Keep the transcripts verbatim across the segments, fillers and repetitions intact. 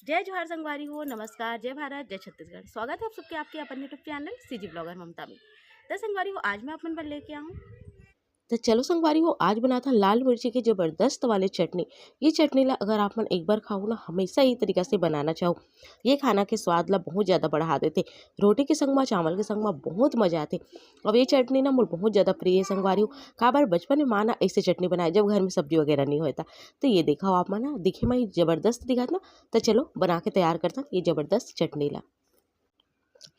जय जोहार संगवारी हो, नमस्कार, जय भारत, जय छत्तीसगढ़। स्वागत है आप सबके आपके अपन YouTube चैनल सीजी ब्लॉगर ममता में। तो संगवारी हो, आज मैं अपन बर लेके आऊँ। तो चलो संगवारी हो, आज बनाता लाल मिर्ची के जबरदस्त वाले चटनी। ये चटनी ला अगर आप मन एक बार खाओ ना, हमेशा ये तरीका से बनाना चाहो। ये खाना के स्वाद ला बहुत ज़्यादा बढ़ा देथे। रोटी के संग मा, चावल के संग मा बहुत मजा आथे। अब ये चटनी ना मोर बहुत ज़्यादा प्रिय है संगवारी हो। काबर बचपन में माँ ना ऐसे चटनी बनाए, जब घर में सब्जी वगैरह नहीं होता। तो ये देखा हो आप मन ना, दिखे में ही जबरदस्त दिखत ना। तो चलो बना के तैयार करथन ये जबरदस्त चटनी ला।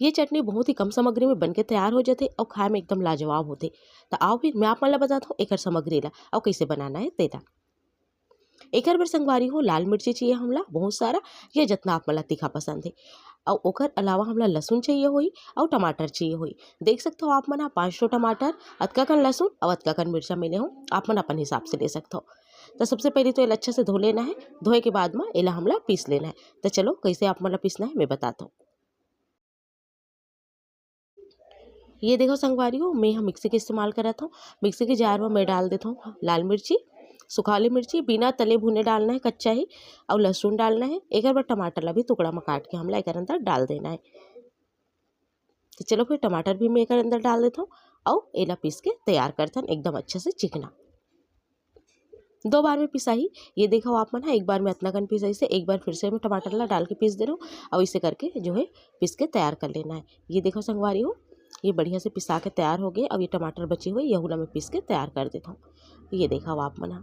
ये चटनी बहुत ही कम सामग्री में बन के तैयार हो जाथे और खाए में एकदम लाजवाब होथे। तो आओ फिर मैं आप मन ला बताता हूँ एकर सामग्री ला और कैसे बनाना है तेला। एकर बर संगवारी हो, लाल मिर्ची चाहिए हमला बहुत सारा, या जितना आप मन ला तीखा पसंद है। और ओकर अलावा हमला लहसुन चाहिए होई और टमाटर चाहिए होई। देख सकते हो आप मन ह, पाँच ठो टमाटर, अतका कन लहसुन और अतका कन मिर्चा मैं ले हूँ, आप मन अपन हिसाब से ले सकते हो। तो सबसे पहले तो एला अच्छा से धो लेना है। धोए के बाद में एला हमला पीस लेना है। तो चलो कैसे आप मन ला पीसना है मैं बताता हूँ। ये देखो संगवारी हो, मैं यहाँ मिक्सी के इस्तेमाल करत हूँ। मिक्सी के जार में मैं डाल देता हूँ लाल मिर्ची, सुखा वाली मिर्ची, बिना तले भुने डालना है, कच्चा ही। और लहसुन डालना है, एक बार टमाटर ला भी टुकड़ा में काट के हमला एकर अंदर डाल देना है। तो चलो फिर टमाटर भी मैं एकर अंदर डाल देता हूँ और एला पीस के तैयार करथन एकदम अच्छे से चिकना। दो बार में पिसाही। ये देखो आप मन ह, एक बार में अतना कन पिसाही से, एक बार फिर से मैं टमाटर ला डाल के पीस दे रहा हूँ। और इसे करके जो है पीस के तैयार कर लेना है। ये देखो संगवारी हो, ये बढ़िया से पिसा के तैयार हो गए। अब ये टमाटर बचे हुए, यहू ला मैं पीस के तैयार कर देता हूँ। ये देखा हो आप मन ह,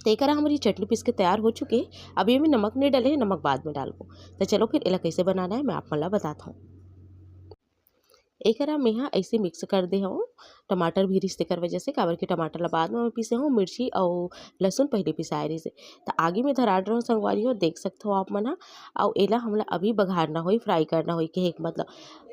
तो एकरा हमारी चटनी पीस के तैयार हो चुके है। अब ये में नमक नहीं डाले है, नमक बाद में डालबो। तो चलो फिर एला कैसे बनाना है मैं आप मन ला बताता हूँ। एकरा मेहा ऐसे मिक्स कर दे हूँ, टमाटर भी रिस तेकर वजह से, काबर के टमाटर ला बाद में पीसे हूँ, मिर्ची और लहसुन पहले पिसाए रहिस। तो आगे में धरा रहूँ संगवारी हो, देख सकते हो आप मन ह। और एला हमला अभी बघारना होई, फ्राई करना होई, कहे के मतलब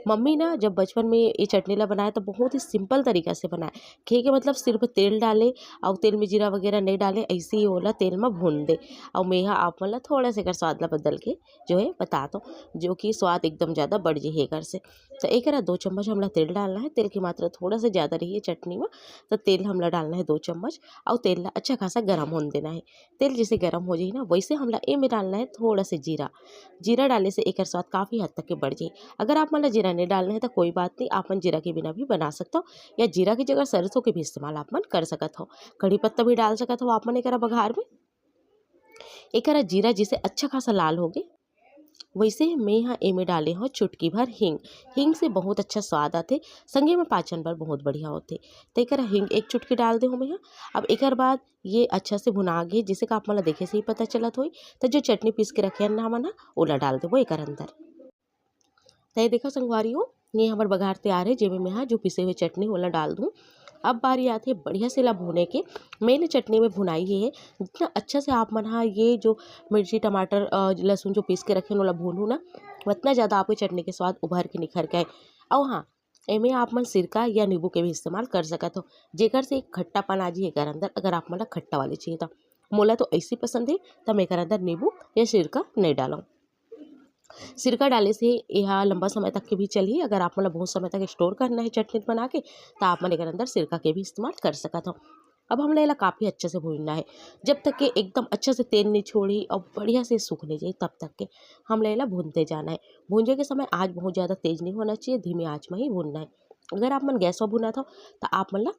मम्मी ना जब बचपन में ये चटनी ला बनाए तो बहुत ही सिंपल तरीका से बनाए। कहे के मतलब सिर्फ तेल डाले और तेल में जीरा वगैरह नहीं डाले, ऐसे ही ओला तेल में भून दे। और मेहा आप मन ला थोड़ा सा एकर स्वाद ला बदल के जो है बता दो, जो कि स्वाद एकदम ज़्यादा बढ़ जाही एकर से। तो एकरा दो चम्मच हमला तेल डालना है। तेल की मात्रा थोड़ा सा ज़्यादा रही है चटनी में, तो तेल हमला डालना है दो चम्मच। और तेल ला अच्छा खासा गरम होने देना है। तेल जैसे गरम हो जाही ना, वैसे हमला ए में डालना है थोड़ा से जीरा। जीरा डाले से एकर स्वाद काफ़ी हद तक के बढ़ जाही। अगर आप मन ला जीरा नहीं डालना है तो कोई बात नहीं, आप मन जीरा के बिना भी बना सकते हो, या जीरा की जगह सरसों के भी इस्तेमाल आप मन कर सकत हो। कढ़ी पत्ता भी डाल सकत हो आप मन एकरा बघार में। एकरा जीरा जैसे अच्छा खासा लाल हो गए, वैसे मैं हा एमे डाले हूँ चुटकी भर हींग। हींग से बहुत अच्छा स्वाद आथे, संगे में पाचन बर बहुत बढ़िया होथे। तो एकरा हींग एक चुटकी डाल दे हूँ मैं हा। अब एकर बाद ये अच्छा से भुना गे, जैसे कि आप मन ला देखे से ही पता चलत होई। तो जो चटनी पीस के रखे हन ना हमन हा, ओला डाल देबो एकर अंदर। तो ये देखो संगवारी हो, ये हमर बघार तैयार है, जेमे मैं हा जो पिसे हुए चटनी ओला डाल दूँ। अब बारी आथे बढ़िया से ला भूने के। मैंने चटनी में भुनाई ही है, जितना अच्छा से आप मन हा ये जो मिर्ची, टमाटर, अ, लहसुन जो पीस के रखे हैं, ओला भूनू ना, उतना ज़्यादा आपके चटनी के स्वाद उभर के निखर के आए। और हाँ, एमे आप मन सिरका या नींबू के भी इस्तेमाल कर सकत हो, जेकर से एक खट्टापन आ जी एकर अंदर, अगर आप मन ला खट्टा वाली चाहिए तो। मोला तो ऐसी पसंद है, तो मैं एकर अंदर नींबू या सिरका नहीं डालूँ। सिरका डाले से एहा लंबा समय तक के भी चलही। अगर आप मन ला बहुत समय तक स्टोर करना है चटनी बना के, तो आप मन एकर अंदर सिरका के भी इस्तेमाल कर सकत हो। अब हमला एला काफ़ी अच्छे से भूनना है, जब तक के एकदम अच्छे से तेल नहीं छोड़ी और बढ़िया से सूख नहीं जाए, तब तक के हमला एला भूनते जाना है। भूंजे के समय आँच बहुत ज़्यादा तेज नहीं होना चाहिए, धीमी आँच में ही भूनना है। अगर आप मन गैस पर भुनत हो, तो आप मन ला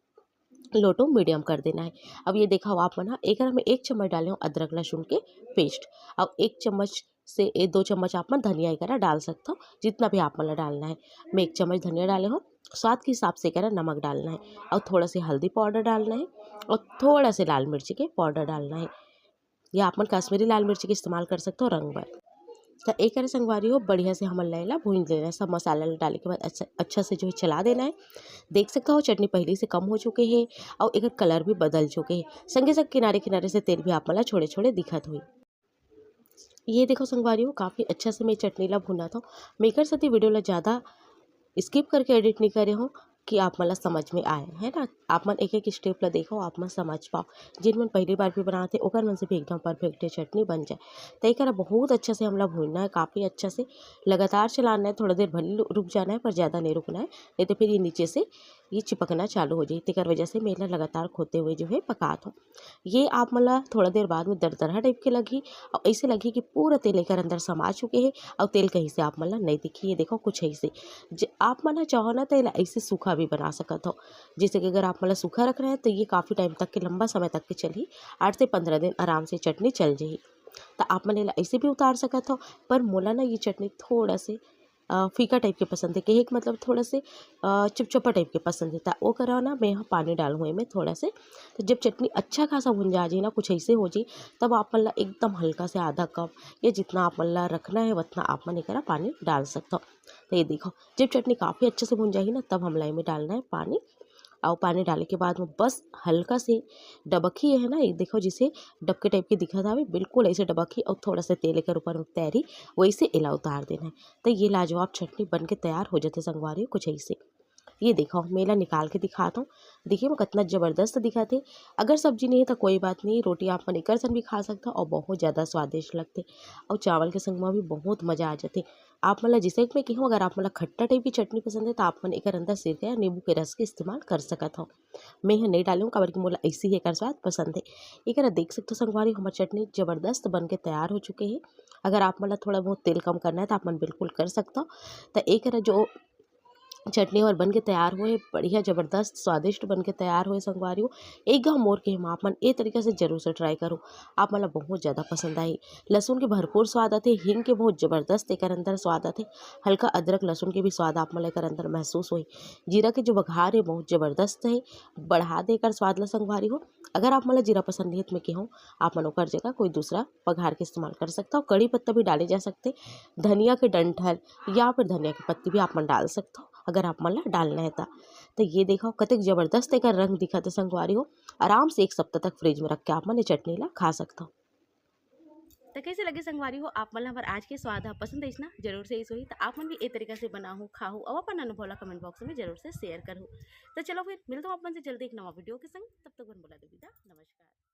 low to medium कर देना है। अब ये देखा हो आप मन हा, एकर में एक चम्मच डाले हो अदरक लहसुन के पेस्ट, और एक चम्मच से ए दो चम्मच आप मन धनिया एकरा डाल सकते हो, जितना भी आप मन ला डालना है। मैं एक चम्मच धनिया डाले हो। स्वाद के हिसाब से एकरा नमक डालना है और थोड़ा से हल्दी पाउडर डालना है और थोड़ा से लाल मिर्ची के पाउडर डालना है, या आप मन कश्मीरी लाल मिर्ची के इस्तेमाल कर सकते हो रंग बर। तो एकरे संगवारी हो, बढ़िया से हमन ला एला भून लेना है। सब मसाला ला डाले के बाद अच्छा, अच्छा से जो है चला देना है। देख सकते हो चटनी पहले से कम हो चुके है और एकर कलर भी बदल चुके है। संगे संग किनारे किनारे से तेल भी आप मन ला छोड़े छोड़े दिखत होई। ये देखो संगवारी हो, काफ़ी अच्छा से मैं चटनी ला भुना था। मैं एकर सेती वीडियो ला ज़्यादा स्किप करके एडिट नहीं करे हूँ कि आप मन ला समझ में आए, है ना। आप मन एक एक स्टेप ला देखो, आप मन समझ पाओ। जिन मन पहली बार भी बनाते, ओकर मन से भी एकदम परफेक्ट ये चटनी बन जाए। तो एकरा बहुत अच्छा से हमला भूनना है, काफ़ी अच्छा से लगातार चलाना है। थोड़ा देर भले रु-, रुक जाना है, पर ज़्यादा नहीं रुकना है, नहीं तो फिर ये नीचे से ये चिपकना चालू हो जाही। तेकर वजह से मैं एला लगातार खोदते हुए जो है पकात हूँ। ये आप मन ला थोड़ा देर बाद में दरदरहा टाइप के लगही, और ऐसे लगही कि पूरा तेल एकर अंदर समा चुके हे और तेल कहीं से आप मन ला नहीं दिखही। ये देखो कुछ ऐसे, ज-, आप मन ह चाहो ना तो एला ऐसे सूखा भी बना सकत हो। जैसे कि अगर आप मन ला सूखा रखना है तो ये काफ़ी टाइम तक के, लंबा समय तक के चलही, आठ से पंद्रह दिन आराम से चटनी चल जाही। तो आप मन एला ऐसे भी उतार सकत हो, पर मोला ना ये चटनी थोड़ा से अ, फीका टाइप के पसंद है, कहे के मतलब थोड़ा से अ, चिपचिपा टाइप के पसंद है। त ओकरा ना मैं ह पानी डालहूँ एमे थोड़ा से। तो जब चटनी अच्छा खासा भुंजा जाही ना, कुछ ऐसे हो जाही, तब आप मन ला एकदम हल्का से आधा कप या जितना आप मन ला रखना है, उतना आप मन एकरा पानी डाल सकत हो। तो ये देखो, जब चटनी काफ़ी अच्छे से भुंजाही ना, तब हमला एमे डालना है पानी। और पानी डाले के बाद में बस हल्का से डबकी है ना, ये देखो, जिसे डबके टाइप के दिखत हवे, बिल्कुल ऐसे डबकी और थोड़ा सा तेल एकर ऊपर में तैरी, वैसे एला उतार देना है। तो ये लाजवाब चटनी बन के तैयार हो जाथे संगवारी, कुछ ऐसे। ये देखो, मैं एला निकाल के दिखात हूँ। देखिए, मैं कितना जबरदस्त दिखत हे। अगर सब्जी नहीं है तो कोई बात नहीं, रोटी आप मन एकर संग भी खा सकता और बहुत ज़्यादा स्वादिष्ट लगथे। और चावल के संग में भी बहुत मज़ा आ जाथे। आप मन ला जैसे मैं कहूँ, अगर आप मन ला खट्टा टाइप की चटनी पसंद है तो आप मन एकर अंदर सिरका या नींबू के रस के इस्तेमाल कर सकत हो। मैं ह नहीं डालूँ, काबर कि मोला ऐसे ही एकर स्वाद पसंद है। एकरा देख सकते हो संगवारी, हमर चटनी जबरदस्त बन के तैयार हो चुके हे। अगर आप मन ला थोड़ा बहुत तेल कम करना है तो आप मन बिल्कुल कर सकता हो। तो एकरा जो चटनी हमर बन के तैयार हुए, बढ़िया जबरदस्त स्वादिष्ट बन के तैयार हुए संगवारी हो। एक घाव मोर के हम आप मन ए तरीका से जरूर से ट्राई करो, आप मन ला बहुत ज़्यादा पसंद आही। लहसुन के भरपूर स्वाद आथे, हिंग के बहुत जबरदस्त एकर अंदर स्वाद आथे, हल्का अदरक लहसुन के भी स्वाद आप मन ला एकर अंदर महसूस होही। जीरा के जो बघार है बहुत जबरदस्त है, बढ़ा दे एकर स्वाद ला संगवारी हो। अगर आप मन ला जीरा पसंद नहीं है तो मैं कहूँ, आप मन ओकर जगह कोई दूसरा बघार के इस्तेमाल कर सकता हो। कड़ी पत्ता भी डाले जा सकते, धनिया के डंठल या फिर धनिया के पत्ती भी आप मन डाल सकता हो, अगर आप मन ला डालना है तो। तो ये देखो, कतेक जबरदस्त एकर रंग दिखत है संगवारी हो। आराम से एक सप्ताह तक फ्रिज में रख के आप मन ये चटनी ला खा सकता हो। तो कैसे लगे संगवारी हो आप मन ला हमर आज के स्वाद ह? पसंद आइस ना? जरूर से आइस होही। तो आप मन भी ए तरीका से बनाहू, खाहू और अपन अनुभव ला कमेंट बॉक्स में जरूर से शेयर करहू। तो चलो फिर मिलता हूँ आप मन से जल्दी एक नवा वीडियो के संग। तब तक मन बोला दे विदा, नमस्कार।